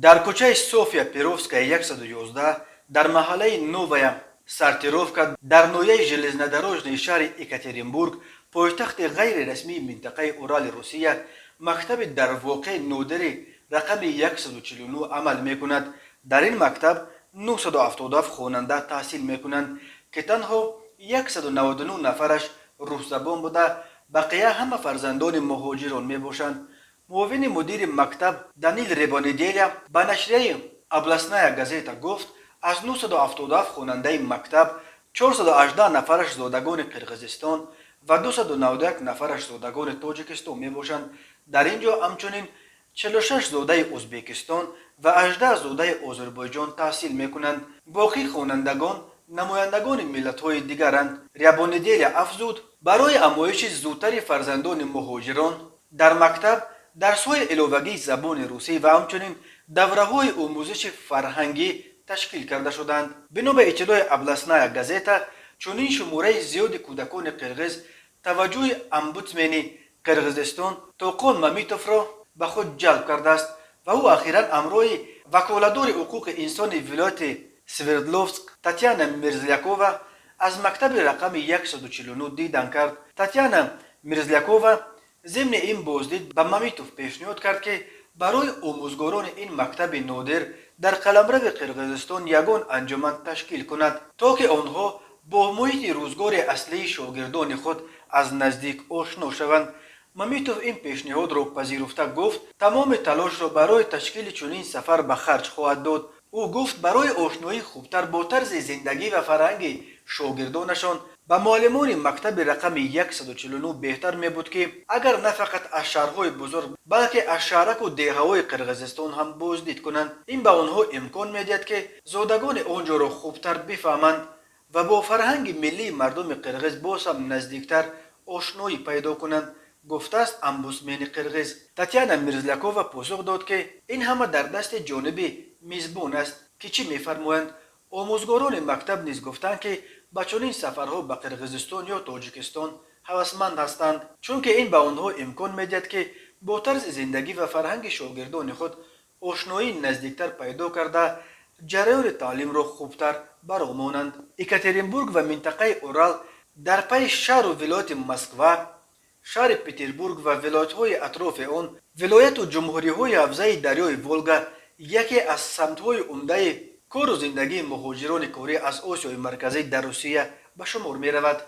Дар кӯчаи Софья Перовская, 111, дар маҳаллаи Новая Сортировка, дар ноҳияи Железнодорожный шаҳри Екатеринбург, пойтахти ғайрирасмии минтақаи Урали Русия, мактаби дар воқеъ нодири рақами 149 амал мекунад. Дар ин мактаб 977 хонанда таҳсил мекунанд, ки танҳо 199 нафараш русзабон буда, бақия ҳама фарзандони муҳоҷирон мебошанд. Муовини мудири мактаб Данил Рябонеделя ба нашрияи «Областная газета» гуфт, аз 977 хонандаи мактаб 418 нафараш зодагони Қирғизистон ва 291 нафараш зодагони Тоҷикистон мебошанд. Дар ин ҷо ҳамчунин 46 зодаи Ӯзбекистон ва 18 зодаи Озарбойҷон таҳсил мекунанд. Боқӣ хонандагон намояндагони миллатҳои дигаранд. Рябонеделя афзуд, барои омӯзиши зудтари фарзандони муҳоҷирон дар мактаб дарсҳои иловагии забони русӣ ва ҳамчунин давраҳои омӯзиши фарҳангӣ ташкил карда шуданд. Бино ба иттилои «Областная газета», чунин шумораи зиёди кӯдакони қирғиз таваҷҷӯҳи омбудсмени Қирғизистон Тоқон Мамитовро ба худ ҷалб кардааст ва ӯ ахиран ҳамроҳи ваколадори ҳуқуқи инсони вилояти Свердловск Татьяна Мерзлякова аз мактаби рақами 149 дидан кард. Татьяна Мерзлякова зимни ин боздид ба Мамитов пешниҳод кард, ки барои омӯзгорони ин мактаби нодир дар қаламрави Қирғизистон ягон анҷуман ташкил кунад, то ки онҳо бо муҳити рӯзгори аслии шогирдони худ аз наздик ошно шаванд. Мамитов ин пешниҳодро пазируфта, гуфт, тамоми талошро барои ташкили чунин сафар ба харҷ хоҳад дод. Ӯ гуфт, барои ошноии хубтар бо тарзи зиндагӣ ва фарҳанги шогирдонашон ба муаллимони мактаби рақами 149 беҳтар мебуд, ки агар на фақат аз шаҳрҳои бузург, балки аз шаҳраку деҳаҳои Қирғизистон ҳам боздид кунанд. Ин ба онҳо имкон медиҳад, ки зодагони он ҷоро хубтар бифаҳманд ва бо фарҳанги миллии мардуми қирғиз боз ҳам наздиктар ошноӣ пайдо кунанд, гуфтааст омбудсмени қирғиз. Татьяна Мерзлякова посух дод, ки ин ҳама дар дасти ҷониби мизбон аст, ки чӣ мефармоянд. Омӯзгорони мактаб низ гуфтанд, ки ба чунин сафарҳо ба Қирғизистон ё Тоҷикистон ҳавасманд ҳастанд, чунки ин ба онҳо имкон медиҳад, ки бо тарзи зиндагӣ ва фарҳанги шогирдони худ ошноии наздиктар пайдо карда, ҷараёни таълимро хубтар бароҳ монанд. Екатеринбург ва минтақаи Урал дар пайи шаҳру вилояти Москва, шаҳри Петербург ва вилоятҳои атрофи он, вилояту ҷумҳуриҳои ҳавзаи дарёи Волга яке аз самтҳои умдаи кору зиндагии муҳоҷирони корӣ аз Осиёи Марказӣ дар Русия ба шумор меравад.